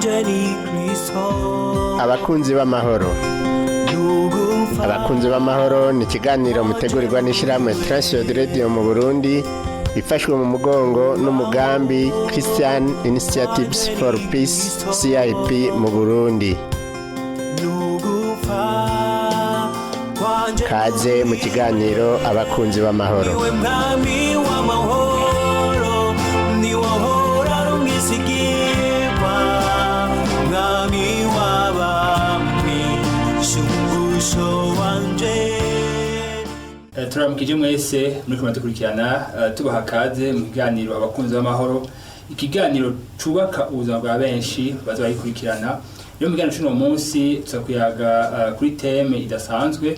Wanje ni Kristo. Abakunzi b'amahoro. Nugupfa. Abakunzi b'amahoro ni ikiganiro mutegurirwa n'ishyirahamwe Transworld Radio mu Burundi, ifashwe mu mugongo n'umugambi Christian Initiatives for Peace, CIP mu Burundi. Nugupfa kwanje. Kaze mu kiganiro Abakunzi b'amahoro. Niwe mwami w'amahoro, niwe ahora ari umwizigirwa, mwami w'abami, shumbusho wanje. Turamukije mwese muri kumwe dukurikirana, tubaha kaze mu kiganiro Abakunzi b'amahoro, ikiganiro cubaka ubuzima bwa benshi baza bayikurikirana. Rero mu kiganiro c'uno munsi tuza kuyaga kuri thème idasanzwe,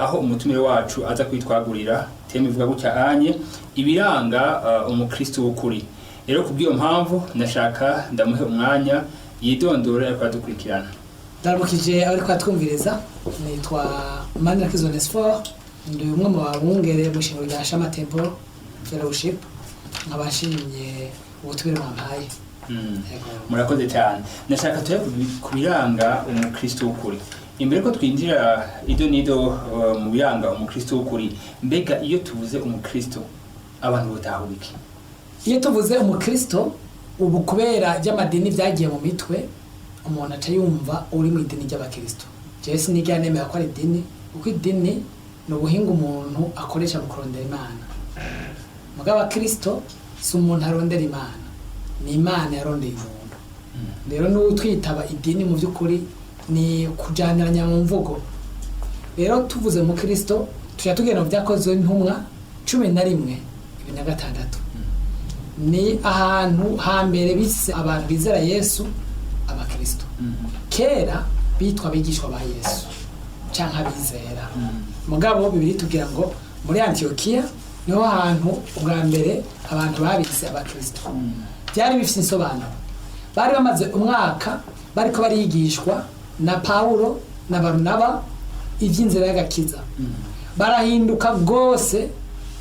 aho umutumire wacu aza kwitwagurira. Thème ivuga gutya anye: ibiranga umukristo w'ukuri. Rero kubw'iyo mpamvu nashaka ndamuhe umwanya yidondore ariko adukurikirana. Ndaramukije abari kwatwumviriza. Nitwa Manirakiza Onesphore, ndi umwe mu babungere mu ishengero rya Shama Temple Fellowship, nkaba nshimye ubutumire mwampaye. Yego. Murakoze cyane. Nashaka tujye ku biranga umukristo w'ukuri. Imbere ko twinjira ido nido mu biranga umukristo w'ukuri, mbega iyo tuvuze umukristo abantu botahura iki? Iyo tuvuze umukristo ubu, kubera by'amadini byagiye mu mitwe, umuntu aca yumva uri mu idini ry'abakristo. Jewe sinigera nemera ko ari idini, kuko idini ni ubuhinga umuntu akoresha mu kurondera Imana. Mugabo abakristo si umuntu arondera Imana, ni Imana yarondeye umuntu. Rero n'utwitaba idini mu by'ukuri ni kujaniranya mu mvugo. Rero tuvuze mu Kristo, tuja tugenda mu Byakozwe n'Intumwa 11:26. Ni ahantu hambere bise abantu bizera Yesu abakristo. Kera bitwa abigishwa ba Yesu canke abizera. Mugabo Bibiri tubwira ngo muri Antiyokiya niho hantu ubwa mbere abantu babise abakristo. Byari bifite insobanuro. Bari bamaze umwaka bariko barigishwa na Pawulo na Barunaba iby'inzira y'agakiza, barahinduka rwose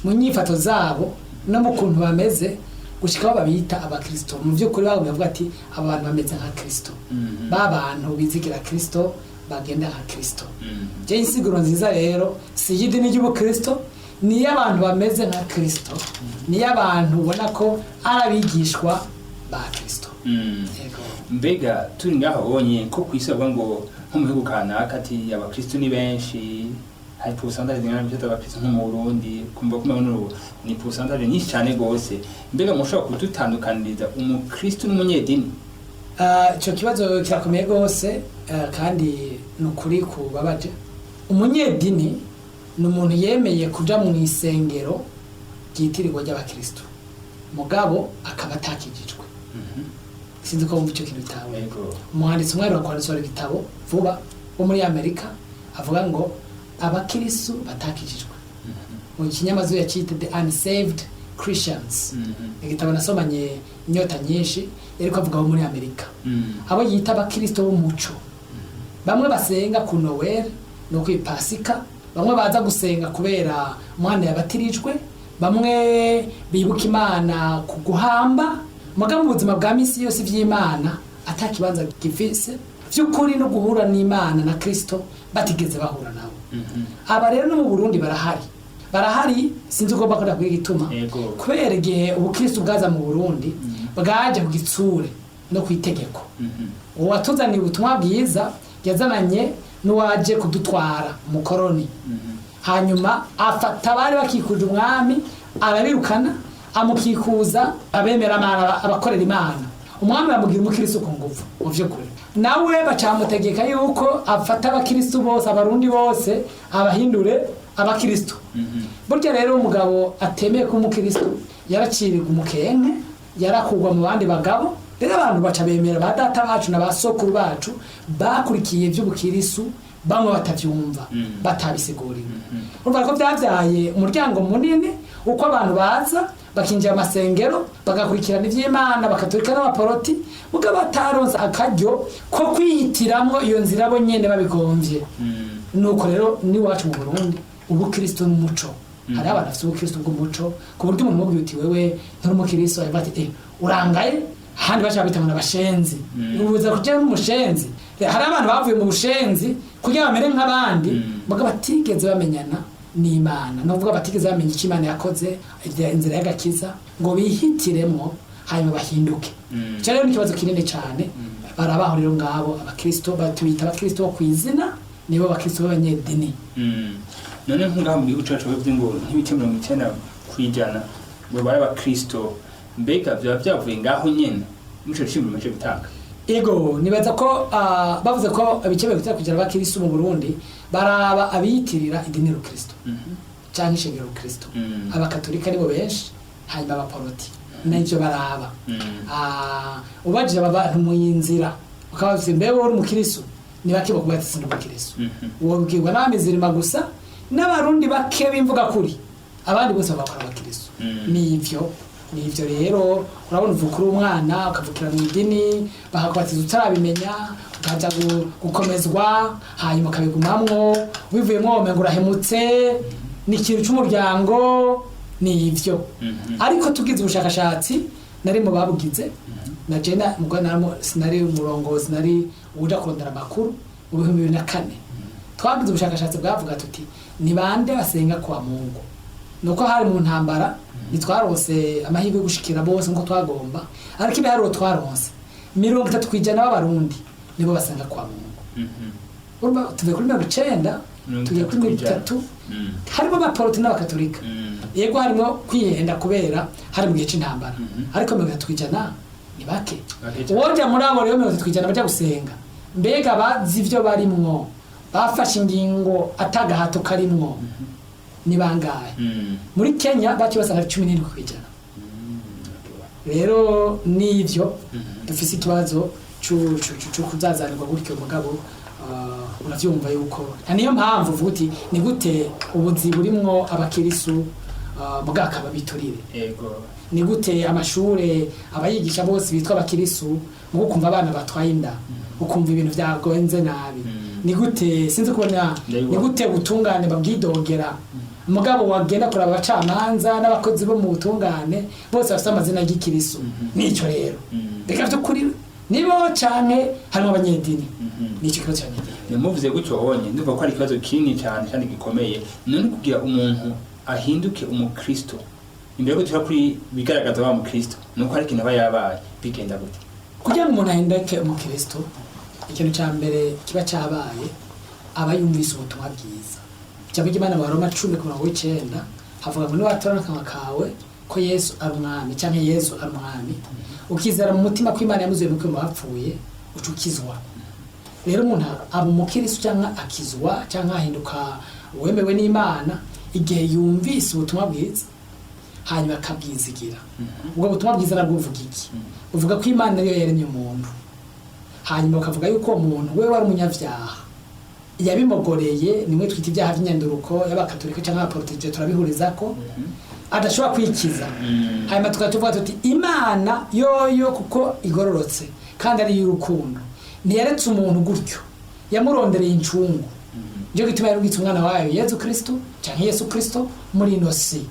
mu nyifato zabo no mu kuntu bameze, gushika aho babita abakristo. Mu by'ukuri bagumye bavuga ati: "Aba bantu bameze nka Kristo, ba bantu bizigira Kristo, bagenda nka Kristo." Je insiguro nziza rero si iy'idini ry'ubukristo, ni iy'abantu bameze nka Kristo, ni iy'abantu ubona ko ari abigishwa ba Kristo. Yego. Mbega turi ngaho bonye ko kwisi bavuga ngo nko mu bihugu kanaka ati abakristo ni benshi, hari pourcentage zingana n'ibyo abakristo, nko mu Burundi kumva ko umengo ni pourcentage nyinshi cyane gose. Mbega mushobora kudutandukaniriza umukristo n'umunyedini? Ah, ico kibazo kirakomeye rwose, kandi ni ukuri kubabaje. Umunyedini ni umuntu yemeye kuja mu isengero ryitirirwa ry'abakristo, mugabo akaba atakijijwe. Sinzi ko wumva ico kintu bitawe. Yego. Umwanditsi umwe aheruka kwanditsa igitabo vuba wo muri Amerika, avuga ngo abakristu batakijijwe, mu kinyamazuru yacyita "The Unsaved Christians". Igitabo nasomanye inyota nyinshi. Yariko avuga abo muri Amerika, abo yita abakristo b'umuco, bamwe basenga ku Noel no ku Pasika, bamwe baza gusenga kubera umwana yabatirijwe, bamwe bibuka Imana ku guhamba, muga mu buzima bwa misi yose ivy'Imana ata kibanza gifise vy'ukuri, no guhura n'Imana na Kristo batigeze bahura nabo. Aba rero no mu Burundi barahari, barahari. Sinzi uko bakora kuri igituma. Kubera igihe ubukristo bwaza mu Burundi, bwaje ku gitsure no ku itegeko. Uwatuzaniye ubutumwa bwiza yazananye n'uwaje kudutwara, umukoroni. Hanyuma afata abari bakikuje umwami arabirukana, amukikuza abemera Imana, abakorera Imana. Umwami bamugira umukristo ku nguvu. Mu vy'ukuri nawe bacamutegeka yuko afata abakristo bose, abarundi bose, abahindure abakristo. Burya rero umugabo atemeye kuba umukristo yaracirirwa umukenke, yarakugwa mu bandi bagabo. Rero abantu baca bemera ba data bacu na ba sokuru bacu bakurikiye iby'ubukirisu, bamwe batavyumva, batabisiguriwe. Urumva ko byabyaye umuryango munini, uko abantu baza bakinjira amasengero, bagakurikirana ivy'Imana, bakaturika n'abaporoti, mugabo bataronse akaryo ko kwihitiramwo iyo nzira bo nyene babigomvye. Nuko rero n'iwacu mu Burundi ubukristo n'umuco, hariho abantu bafite ubukristo bw'umuco, ku buryo umuntu umubwiye uti: "Wewe nturi umukristo", aravuga ati: "Eh, urangaye." Ahandi baca babita ngo n'abashenzi. Ubuza kuja n'umushenzi. Hari abantu bavuye mu bushenzi kugira bamere nk'abandi, mugabo batigeze bamenyana n'Imana, nuvuga batigeze bamenya icyo Imana yakoze, inzira y'agakiza, ngo bihitiremwo hanyuma bahinduke. Icyo rero ni ikibazo kinini cyane. Barabaho rero ngabo abakristo batubita abakristo bo ku izina, nibo bakristo b'abanyedini. None nk'ungaha mu gihugu cacu bavuze ngo nk'ibice 90% ngo bari abakristo, mbega vyaba vyavuye ngaho nyene muco shimwe muco gutanga? Ego, nibaza ko bavuze ko ibice 90% b'abakristo mu Burundi baraba abiyitirira idini rukristo canke ishengero rukristo. Abakatolika nibo benshi, hanyuma abaporoti n'ivyo baraba. Ubajije aba bantu mu nzira ukabavuze mbe wowe uri umukristo, ni bake bakubwira ati sindi umukristo. Wobwirwa n'abamizirima gusa n'abarundi bake b'imvuga kuri, abandi bose bakora abakristo. Nivyo rero, urabona uvuka uri umwana ukavukira mu idini, bakakubatiza utarabimenya, ukaja gukomezwa, hanyuma ukabigumamwo, ubivuyemwo womenga urahemutse, ni ikintu c'umuryango, nivyo. Ariko tugize ubushakashatsi, nari mu babugize na jena mugabo sinari umurongozi, nari uwuja kurondera amakuru. Mu 2004 twagize ubushakashatsi bwavuga tuti ni bande basenga kwa Mungu. Nuko hari mu ntambara, ntitwaronse amahirwe yo gushikira bose nkuko twagomba, ariko ibiharuro twaronse, 30% b'abarundi nibo basenga kwa Mungu. Urumva tuvuye kuri 90 tugiye kuri 30, harimo abaporoti n'abakatolika. Yego, harimo kwihenda kubera hari mu gihe c'intambara, ariko 30% ni bake. Bake cane. Uwoja muri abo rero 30% baja gusenga, mbega bazi ivyo barimwo, bafashe ingingo atagahato karimwo, ni bangahe? Muri Kenya baciye basanga ari 17%. Rero nivyo, dufise ikibazo cu kuzazanirwa gutyo, mugabo uravyumva yuko na niyo mpamvu uvuga uti ni gute ubuzi burimwo abakirisu, mugabo akaba biturire? Ni gute amashure abayigisha bose bitwa abakirisu, mugo ukumva abana batwaye inda, ukumva ibintu vyagenze nabi? Ni gute, sinzi kubona, Ndabibona. ni gute ubutungane babwidogera, mugabo wagenda kuraba abacamanza n'abakozi bo mu butungane bose bafite amazina y'igikirisu? Nico rero, reka vy'ukuri nibo canke harimo abanyedini, nico kibazo c'abanyedini. Nimuvuze gutyo honye ndumva ko ari ikibazo kinini cyane kandi gikomeye. None kugira umuntu ahinduke umukristo, imbere yo tuja kuri bigaragaza wa mukristo, nuko hari ikintu aba yabaye, bigenda gute? Kugira ngo umuntu ahinduke umukristo, ikintu cya mbere kiba cyabaye, aba yumvise ubutumwa bwiza. Ijambo ry'Imana mu Baroma 10:9 havuga ngo niwatura n'akanwa kawe ko Yesu ari umwami, canke Yesu ari umwami, ukizera mu mutima ko Imana yamuzuye mu bapfuye, uca ukizwa. Rero umuntu aba umukristo cyangwa akizwa cyangwa ahinduka uwemewe n'Imana igihe yumvise ubutumwa bwiza, hanyuma akabwizigira. Ubwo butumwa bwiza nabwo buvuga iki? Buvuga ko Imana ariyo yaremye umuntu, hanyuma bakavuga yuko uwo muntu we wari umunyabyaha yabimogoreye, nimwe twita ibyaha by'inyanduruko y'abakatolika cyangwa abaporotije, turabihuriza ko adashobora kwikiza. Hanyuma tukaba tuvuga tuti Imana yoyo kuko igororotse kandi ari iy'urukundo, ntiyaretse umuntu gutyo, yamurondereye incungu. Nicyo gituma yarungitse umwana wayo Yezu Kristo canke Yesu Kristo muri ino si.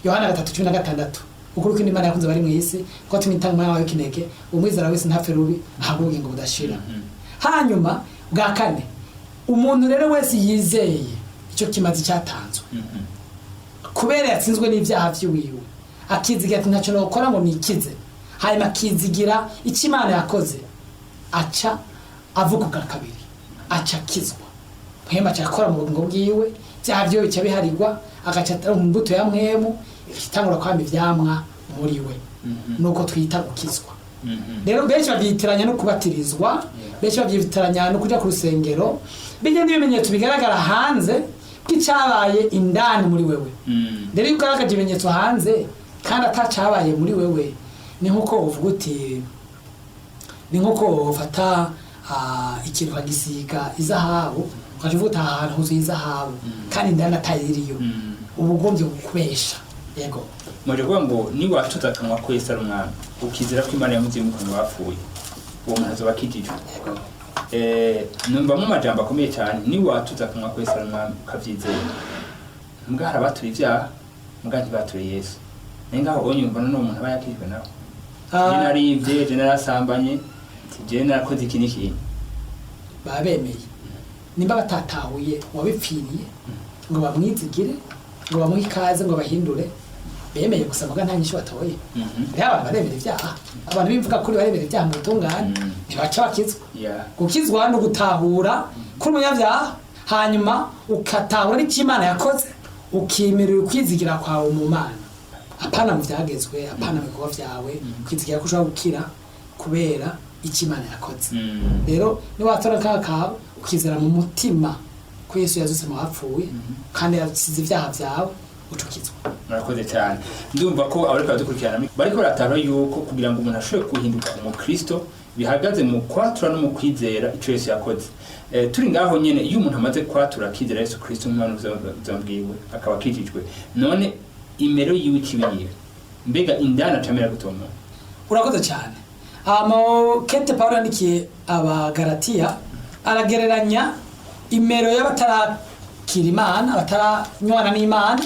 Yohana 3:16, ukuri ko Imana yakunze bari mu isi ko atumye itanga umwana wayo kinege, umwizera wese ntapfe rubi, ahabwe ubugingo budashira. Hanyuma bwa kane, umuntu rero wese yizeye icyo kimazi cyatanzwe, kubera yatsinzwe n'ibyaha by'iwiwe, akizigira ati ntacyo nokora ngo nikize, hanyuma akizigira icyo Imana yakoze, aca avuka ubwa kabiri, aca akizwa. Mpwemu aca akora mu bugingo bwiwe, ibyaha byiwe bica biharigwa, agaca aronka imbuto ya mpwemu, itangura kwama ivyamwa muri we. Nuko twita gukizwa. Rero benshi babyitiranya no kubatirizwa, benshi babyitiranya no kuja ku rusengero. Bijya n'ibimenyetso bigaragara hanze bw'icyabaye indani muri wewe. Rero iyo ugaragaje ibimenyetso hanze kandi atacabaye muri wewe, ni nkuko uvuga uti ni nkuko ufata ikintu ukagisiga izahabu, ukaca uvuga uti aha hantu huzuye izahabu, kandi indani atayiriyo, uba ugombye kukubesha. Yego. Mwaje kuvuga ngo niwatuza akanwa ko Yesu ari umwami, ukizera ko Imana yamuzuye mu bantu bapfuye, uwo muntu azoba akijijwe. Yego. Numvamo amajambo akomeye cyane: niwatuza akanwa ko Yesu ari umwami ukavyizera. Mbwa hari abatura ivyaha, mbwa ntibature Yesu. Naye ngaho unyumva none uwo muntu aba yakijijwe nawe? Je narivye, je narasambanye, je narakoze iki n'iki. Baba bemeye nimba batatahuye uwabipfiriye ngo bamwizigire, ngo bamuhe ikaze, ngo bahindure. Bemeye gusa, muga nta nyishu batoye. Rero abantu baremera ibyaha, abantu b'imvuga kuri baremera ibyaha mu butungane, ntibaca bakizwa. Gukizwa ni ugutahura kuri umunyabyaha, hanyuma ukatahura n'icyo Imana yakoze, ukimirira ukwizigira kwawe mu Mana, apana mu byagezwe, apana mu bikorwa byawe, ukizigira ko ushobora gukira kubera icyo Imana yakoze. Rero niwatora akaha kawe, ukizera mu mutima ko Yesu yazutse mu bapfuye kandi yasize ibyaha byawe, ucukizwa. Murakoze cyane. Ndumva ko abariko baradukurikirana bariko baratahura yuko kugira ngo umuntu ashobore guhinduka umukristo bihagaze mu kwatura no mu kwizera ico Yesu yakoze. Turi ngaho nyene, iyo umuntu amaze kwatura akizera Yesu Kristo nk'umwana w'ubuzima bwiwe, akaba akijijwe, none imero yiwe ikibiyiwe, mbega indani acamera gute uwo muntu? Urakoze cyane. Kete Pawulo yandikiye Abagaratiya aragereranya imero y'abatarakira Imana, abataranywana n'Imana,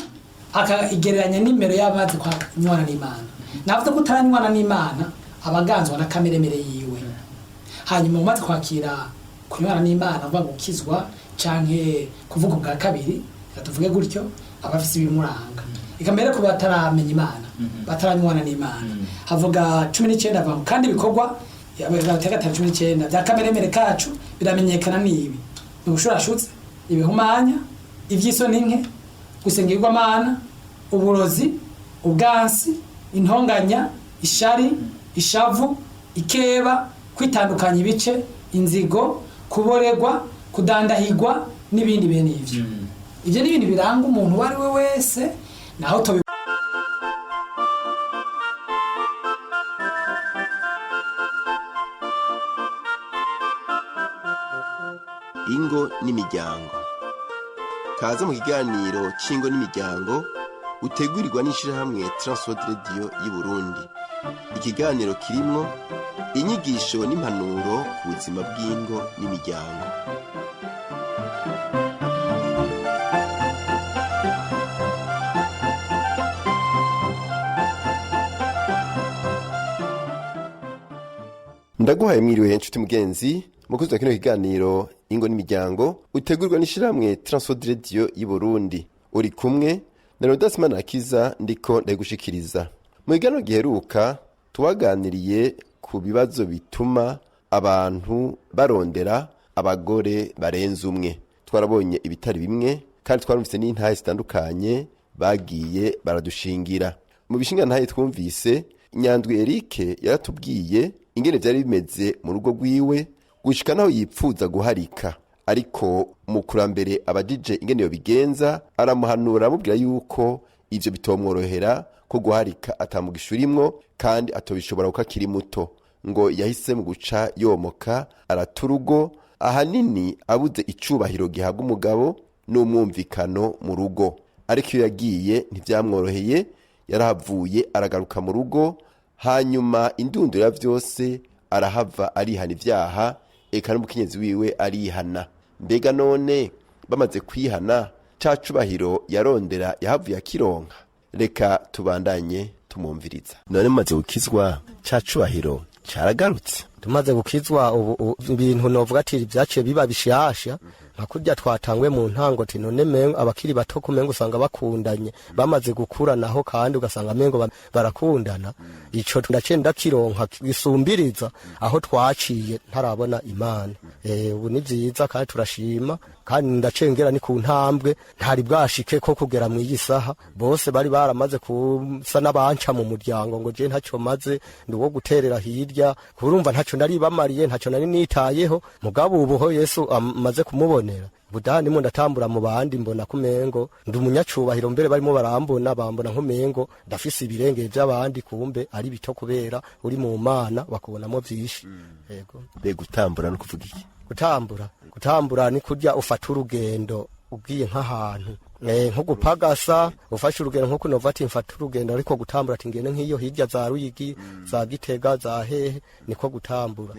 akayigereranya n'imero y'abamaze kunywana n'Imana. Navuze ko utaranywana n'Imana abaganzwa na kameremere yiwe, hanyuma umaze kwakira kunywana n'Imana, uvuga gukizwa canke kuvuga ubwa kabiri, reka tuvuge gutyo, aba afise ibimuranga. Eka mbere ku bataramenya Imana, bataranywana n'Imana, havuga 19, avuga ngo kandi ibikorwa, Galatia 5:19, bya kameremere kacu biramenyekana n'ibi: ni ubushurashutsi, ibihumanya, ivy'isoni nke, gusenga ibigwamana, uburozi, ubwansi, intonganya, ishari, ishavu, ikeba, kwitandukanya ibice, inzigo, kuboregwa, kudandahigwa n'ibindi bene ivyo. Ivyo ni ibintu biranga umuntu uwo ari we wese, naho tobi. Ingo n'imiryango. Kaze mu kiganiro cy'ingo n'imiryango utegurirwa n'ishyirahamwe Transworld Radio y'u Burundi. Ikiganiro kirimwo inyigisho n'impanuro ku buzima bw'ingo n'imiryango. Ndaguhaye mwiriwe nshuti mugenzi mukuzi wa kino kiganiro Ingo n'imiryango utegurwa n'ishyirahamwe Transworld Radio y'u Burundi. Uri kumwe na Rodas Manakiza, ndiko ndagushikiriza. Mu kiganiro giheruka tuwaganiriye ku bibazo bituma abantu barondera abagore barenze umwe. Twarabonye ibitari bimwe kandi twarumvise n'intahe zitandukanye bagiye baradushingira. Mu bishinga ntahe twumvise, Nyandwi Eric yaratubwiye ingene vyari bimeze mu rugo rwiwe gushika naho yipfuza guharika, ariko umukurambere abajije ingene yobigenza aramuhanura, aramubwira yuko ivyo bitomworohera, ko guharika atamugisha urimwo kandi atobishobora kuko akiri muto. Ngo yahise mu guca yomoka arata urugo, ahanini abuze icubahiro gihabwa umugabo n'umwumvikano mu rugo. Ariko iyo yagiye ntivyamworoheye, yarahavuye aragaruka mu rugo, hanyuma indunduro ya vyose arahava arihana ivyaha, eka n'umukenyezi wiwe arihana. Mbega none bamaze kwihana, ca cubahiro yarondera yahavuye akironka? Reka tubandanye tumwumviriza. None mumaze gukizwa, ca cubahiro caragarutse? Tumaze gukizwa ubu ibintu novuga ati byaciye biba bishasha, nka kurya twatangwe mu ntango ati none mengo abakiri bato kumengo usanga bakundanye, bamaze gukura naho kandi ugasanga mengo barakundana. Ico ndaciye ndakironka gisumbiriza aho twaciye ntarabona Imana. Ubu ni vyiza kandi turashima, kandi ndacengera ni ku ntambwe ntari bwashike ko kugera mu iyi saha. Bose bari baramaze kusa n'abanca mu muryango ngo je ntacyo maze, ndi uwo guterera hirya, kurumva ntacyo nari bamariye, ntacyo nari nitayeho. Mugabo ubu ho Yesu amaze kumubonera budani ndimo ndatambura mu bandi, mbona kumengo ndi umunyacubahiro. Mbere barimo barambona bambona nkumengo ndafise ibirenge by'abandi, kumbe ari bito, kubera uri mu Mana bakubonamo vyinshi. Yego. Mbega gutambura no kuvuga iki? Gutambura ni kurya ufata urugendo ugiye nk'ahantu, nko gupagasa, ufashe urugendo nko kunova ati mfata urugendo, ariko gutambura ati ngende nk'iyo hirya za Ruyigi, za Gitega, za hehe, niko gutambura.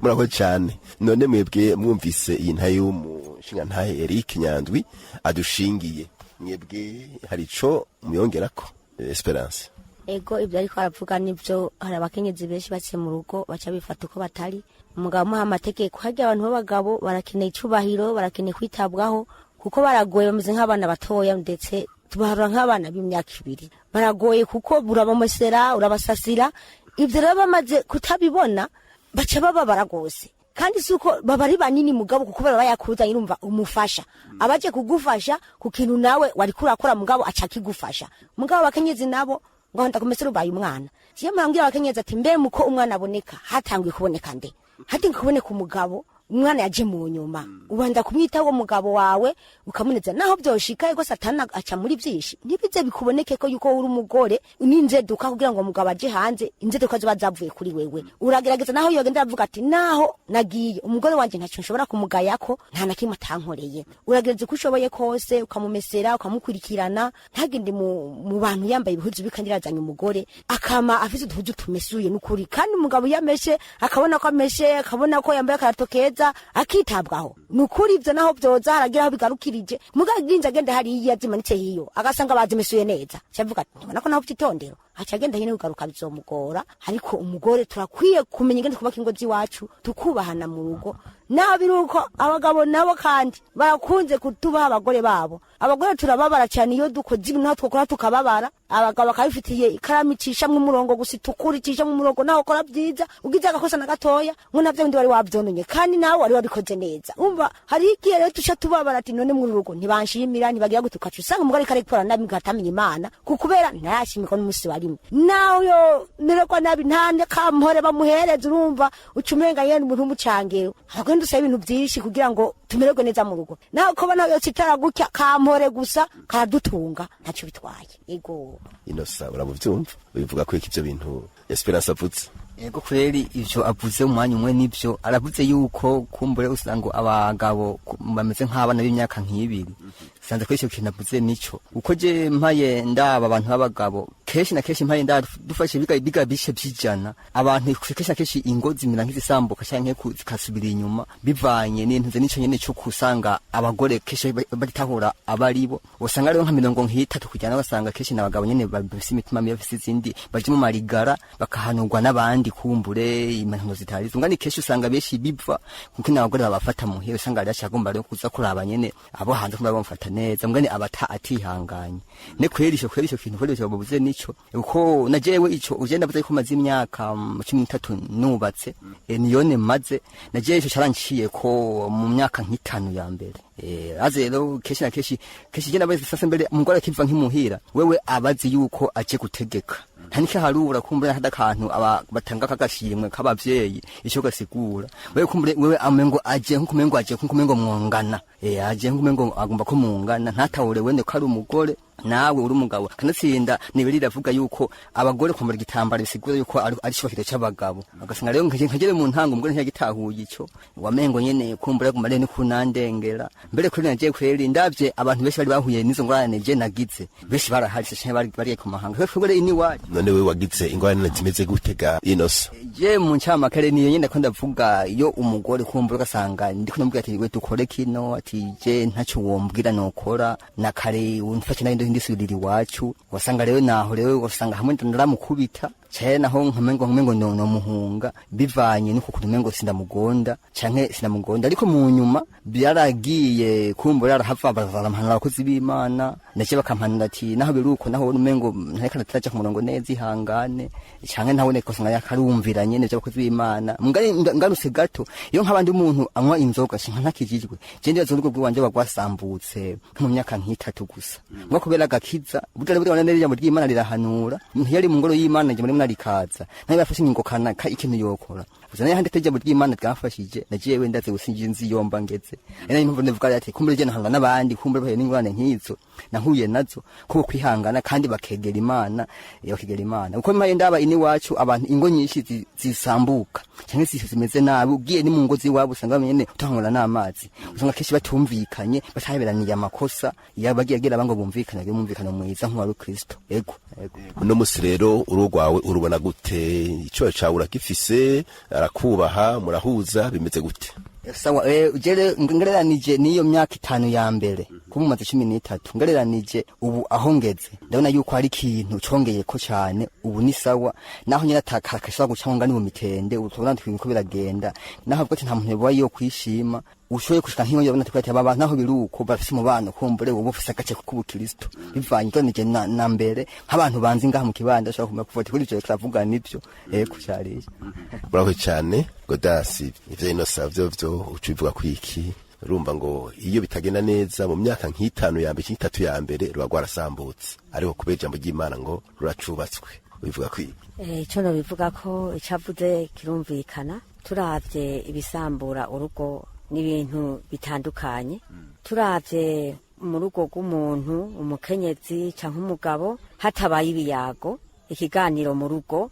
Murakoze cyane. None mwebwe mwumvise iyi ntahe y'umushingantahe Eric Nyandwi adushingiye, mwebwe hari ico muyongerako, Esperance? Ego, ibyo ariko aravuga nibyo. Hari abakenyezi benshi baciye mu rugo baca bifata uko batari. Umugabo amuha amategeko. Harya abantu b'abagabo barakeneye icubahiro, barakeneye kwitabwaho, kuko baragoye, bameze nk'abana batoya, ndetse tubaharura nk'abana b'imyaka 2. Baragoye kuko urabamesera, urabasasira. Ibyo rero bamaze kutabibona baca bababara rwose. Kandi si uko baba ari banini mugabo, kuko baba bayakuzanye, urumva umufasha abaje kugufasha ku kintu nawe wariko urakora, mugabo aca akigufasha. Mugabo abakenyezi nabo ngo ndakumesera ubaye umwana. Jewe murambwira abakenyezi ati mbe muko umwana aboneka hatanguye kuboneka nde? Hatanguye kuboneka umugabo, umwana yaje mu nyuma. Ubanza kumwitaho uwo mugabo wawe, ukamuneza naho byoshika. Ego, Satani aca muri byinshi, ntibize bikuboneke ko yuko uri umugore n'inzeduka kugira ngo umugabo aje hanze, inzeduka ziba zavuye kuri wewe. Uragerageza naho yogenda aravuga ati naho nagiye umugore wanje ntacyo nshobora kumugayako, nta na kimwe atankoreye. Uragerageza uko ushoboye kose, ukamumesera, ukamukurikirana, ntagende mu bantu yambaye ibihuzu bikandi yazanye umugore, akama afise uduhuzu tumesuye n'ukuri. Kandi umugabo iyo ameshe, akabona ko ameshe, akabona ko yambaye akarato keza, akitabwaho nukuri. Ivyo naho vyoza haragira aho bigarukirije. Mugabo aginze agenda hariya zimanitse hiyo, agasanga bazimesuye neza, cavuga ati ntibona ko naho vyitondero, aca agenda nyene, kugaruka bizomugora. Ariko umugore turakwiye kumenya ingene twubaka ingo z'iwacu, tukubahana mu rugo. Naho biri uko, abagabo nabo kandi barakunze kutubaha abagore babo. Abagore turababara cyane iyo dukoze ibintu, naho twakora tukababara. Abagabo bakabifitiye ikaramu icishamwo umurongo gusa itukura, icishamwo umurongo. Naho ukora byiza, ugize agakosa na gatoya, ngo navyo bindi wari wavyononye kandi nawe wari wabikoze neza. Umva, hari igihe rero tuca tubabara ati none muri urugo ntibanshimira, ntibagira gute. Ukaca usanga umugore ariko arikora nabi, atamenya Imana, kukubera ntayashimirwa n'umunsi wa rimwe. Nawe yo mererwa nabi, nta kampore bamuhereza. Urumva uca umenga nyene umuntu w'umucangero. Abagore dusaba ibintu byinshi kugira ngo tumererwe neza mu rugo. Nawe ko nawe yocitara gutya, kampore gusa karadutunga, ntacyo bitwaye. Ego. Inosa, uramuvyumva ubivuga ko iki ivyo bintu Esperance avutse? Ego kweri, ivyo avuze umwanya umwe nivyo. Aravuze yuko kumbure usanga abagabo bameze nk'abana b'imyaka nk'ibiri. Sanze kuri ico kintu avuze nico, uko je mpaye ndaba abantu b'abagabo kenshi na kenshi, mpaye ndaba dufashe biga bishe vy'ijana, abantu kenshi na kenshi ingo zimera nk'izisambuka canke zikasubira inyuma, bivanye n'intuze nico nyene co kusanga abagore kenshi batahura abaribo. Usanga rero nka 30% basanga kenshi n'abagabo nyene bafise imitima mibi, bafise izindi baje mu marigara, bakahanurwa n'abandi kumbure impanuro zitari zo. Ngani kenshi usanga benshi biva kuko n'abagore babafata muhira, usanga ari agomba rero kuza kuraba nyene abo hanze kumva bamufata neza, mugani abata atihanganye. Ne kweri ico, kweri ico kintu, kweri ico babuze nico, uko na jewe ico uje ndavuze ko maze imyaka 13 nubatse, niyone maze na jewe ico caranciye ko mu myaka nk'itanu ya mbere. Aze rero kenshi na kenshi kenshi je nabaze sasa mbere umugore akiva nk'imuhira, wewe abazi yuko aje gutegeka, nta n'ikiharura kumbure hada akantu aba batanga kagashimwe k'abavyeyi ico gasigura. Wewe kumbure wewe amengo aje nkumengo aje nkumengo mwongana, aje nkumengo agomba ko mungana, ntatahure wende ko ari umugore nawe uri umugabo. Kanatsinda nibiri iravuga yuko abagore kwambara igitambara bisigura yuko ari icubahiro c'abagabo. Agasanga rero nkagere mu ntango umugore ntiyagitahuye ico, wamengo nyene kumbura guma rero kunandengera mbere kuri naje. Kweri ndavye abantu benshi bari bahuye n'izo ngorane je nagize, benshi baraharise canke bari ku mahanga kweri ini wacu. None we wagize ingorane zimeze gutega, Inosa? Je mu ncyamakare niyo nyene ko ndavuga, iyo umugore kumbura ugasanga ndiko ndamubwira ati we dukore kino, ati je ntacyo wombwira nokora na kare, umfashe nayo ndisubirira iwacu. Wasanga rero naho rero wasanga hamwe ndaramukubita canke naho nkamengo no muhunga, bivanye nuko kuntu umengo sindamugonda canke sinamugonda. Ariko mu nyuma byaragiye kumbura arahava, barampanura abakozi b'Imana ndetse bakampanura ati naho biruko naho umengo ntareka nataraja ku murongo neza, ihangane, canke ntabone ko usanga yakarumvira nyene vy'abakozi b'Imana. Mugari ngarutse gato, iyo nk'abandi umuntu anywa inzoga shinka ntakijijwe, je ndibaza urugo rw'iwanje rwasambutse nko mu myaka nk'itatu gusa ngo kubera agakiza. Burya rero neza ijambo ry'Imana rirahanura. Umuntu yari mu ngoro y'Imana ijambo rimwe rikaza nawe yafashe ingingo kanaka ikintu yokora gusa. Nayo handi ijambo ry'Imana ryamfashije na jewe ndaze gusinjira nzi yomba ngeze. Ari nayo mpamvu ndavuga ati kumbure je nahangana n'abandi kumbure bahuye n'ingorane nk'izo nahuye nazo, ko kwihangana kandi bakegera Imana, bakegera Imana. Uko mpaye ndaba ini wacu abantu ingo nyinshi zisambuka cyangwa zimeze nabi, ugiye ni mu ngo z'iwabo usanga bamenye utahangana n'amazi, usanga kenshi batumvikanye, bataberaniye amakosa yabagiye agira bango bumvikane, bagire umwumvikano mwiza nk'uwa Kristo. Ego, ego. Uno musi rero urugo rwawe urubona gute? Icyo cawe urakifise? Arakubaha? Murahuza? Bimeze gute? Sawa, ujere ngereranije n'iyo myaka 5 ya mbere. Kuba 13 ngereranije ubu aho ngeze, ndabona yuko hari ikintu congeyeko cane. Ubu ni sawa, naho nyine atakakashobora guca ngo ngane mu mitende. Ubu tubona ko biragenda, naho avuga ati nta muntu yoba yo kwishima ushoboye gushika nk'iyo yabona ati aba bantu naho biruko bafise umubano, kumbure ubu bufise agace k'ubukristo bivanye ngereranije na mbere, nk'abantu banzi ngaha mu kibanda bashobora kumenya kuva ati kuri ivyo turavuga nivyo, ego cariye. Murakoze cyane, Godasi. Ivyo inosa vyo uca ubivuga kwiki? Urumva ngo iyo bitagenda neza mu myaka nk'itanu ya mbere, nk'itatu ya mbere, ruba rwarasambutse, ariko kubera ijambo ry'Imana ngo ruracubatswe. Ubivuga kwiki? Icyo nobivuga ko icyavuze kirumvikana. Turavye ibisambura urugo n'ibintu bitandukanye. Turavye mu rugo rw'umuntu, umukenyezi canke umugabo, hatabaye ibiyago, ikiganiro mu rugo,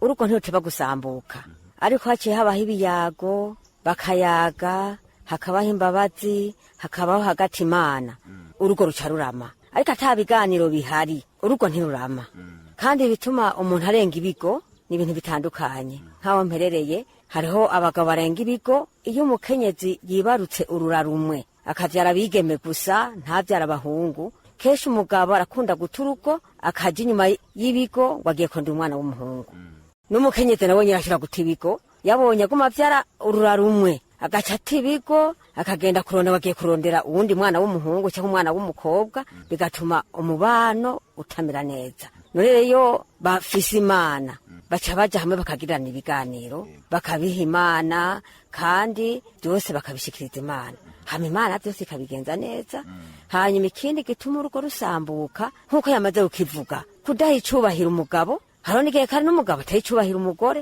urugo ntiruteba gusambuka. Ariko haciye habaho ibiyago, bakayaga, hakabaho imbabazi, hakabaho hagati Imana, urugo ruca rurama. Ariko ata biganiro bihari, urugo ntirurama. Kandi bituma umuntu arenga ibigo ni ibintu bitandukanye. Nk'aho mperereye, hariho abagabo barenga ibigo iyo umukenyezi yibarutse urura rumwe, akavyara abigeme gusa, ntavyara abahungu. Kenshi umugabo arakunda guta urugo, akaja inyuma y'ibigo ngo agiye kurondera umwana w'umuhungu. N'umukenyezi nawe nyine arashobora guta ibigo, yabonye aguma avyara urura rumwe, agaca ata ibigo, akagenda kurondera, bagiye kurondera uwundi mwana w'umuhungu cyangwa umwana w'umukobwa, bigatuma umubano utamera neza. None rero iyo bafise Imana, baca baja hamwe, bakagirana ibiganiro, bakabiha Imana, kandi byose bakabishikiriza Imana, hama Imana byose ikabigenza neza. Hanyuma ikindi gituma urugo rusambuka, nk'uko yamaze kukivuga, kudaha icubahiro umugabo. Hariho n'igihe kandi n'umugabo ataha icubahiro umugore,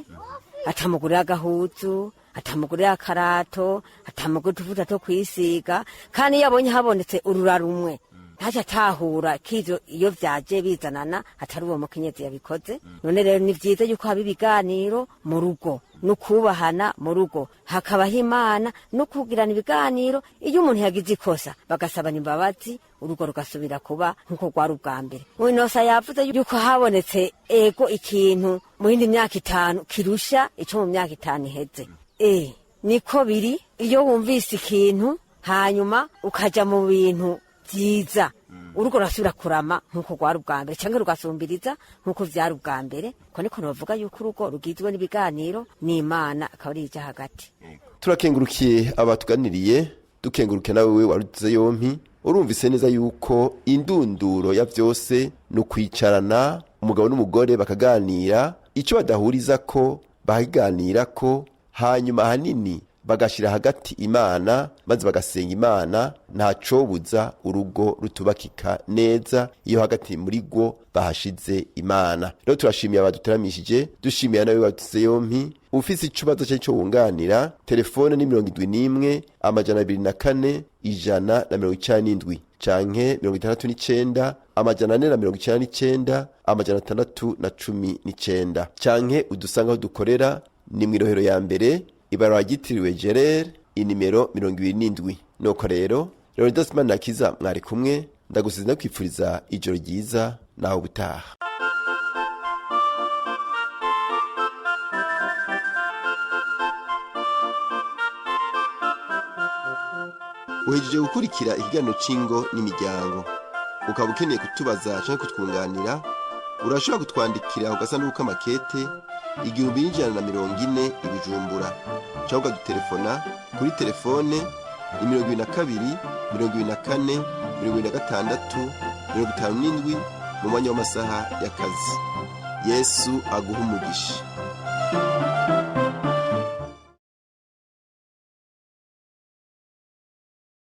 atamugurira agahuzu, atamugurira akarato, atamugurira utuvuta two kwisiga. Kandi iyo abonye habonetse urura rumwe, ntacyo atahura k'ivyo iyo vyaje bizanana atari uwo mukenyezi yabikoze. None rero ni vyiza yuko haba ibiganiro mu rugo, no kubahana mu rugo, hakabaho Imana no kugirana ibiganiro. Iyo umuntu yagize ikosa, bagasabana imbabazi, urugo rugasubira kuba nk'uko rwari ubwa mbere. Winosa yavuze yuko habonetse ego ikintu mu yindi myaka 5 kirusha ico mu myaka 5 iheze. Niko biri. Iyo wumvise ikintu, hanyuma ukaja mu bintu vyiza, urugo rurasubira kurama nk'uko rwari ubwa mbere, canke rugasumbiriza nk'uko vyari ubwa mbere. Ko niko novuga yuko urugo rugizwe n'ibiganiro n'Imana akaba ari ija hagati. Turakengurukiye abatuganiriye, dukengurukiye nawe warugize yompi. Urumvise neza yuko indunduro ya vyose ni ukwicarana umugabo n'umugore bakaganira, icyo badahuriza ko bakaganira ko, hanyuma ahanini bagashira hagati Imana, maze bagasenga Imana. Ntacobuza urugo rutubakika neza iyo hagati muri rwo bahashize Imana. Rero turashimiye abaduteramishije, dushimiye nawe badutse yompi. Ufise ikibazo cye cyo wunganira, telefone ni 71 204 197 canke 69 499 619, canke udusanga aho dukorera ni mw'irohero ya mbere, ibarabara ryitiriwe Gerere, inimero 27. Nuko rero Leonidas Manirakiza mwari kumwe, ndagusize ndakwifuriza ijoro ryiza, naho ubutaha. Uhejeje gukurikira ikiganiro c'ingo n'imiryango. Ukaba ukeneye kutubaza canke kutwunganira, urashobora kutwandikira ku gasanduku k'amakete 1140 i Bujumbura, cyangwa ukadutelefona kuri telefone ni 22 24 26 57 mu mwanya w'amasaha y'akazi. Yesu aguha umugisha.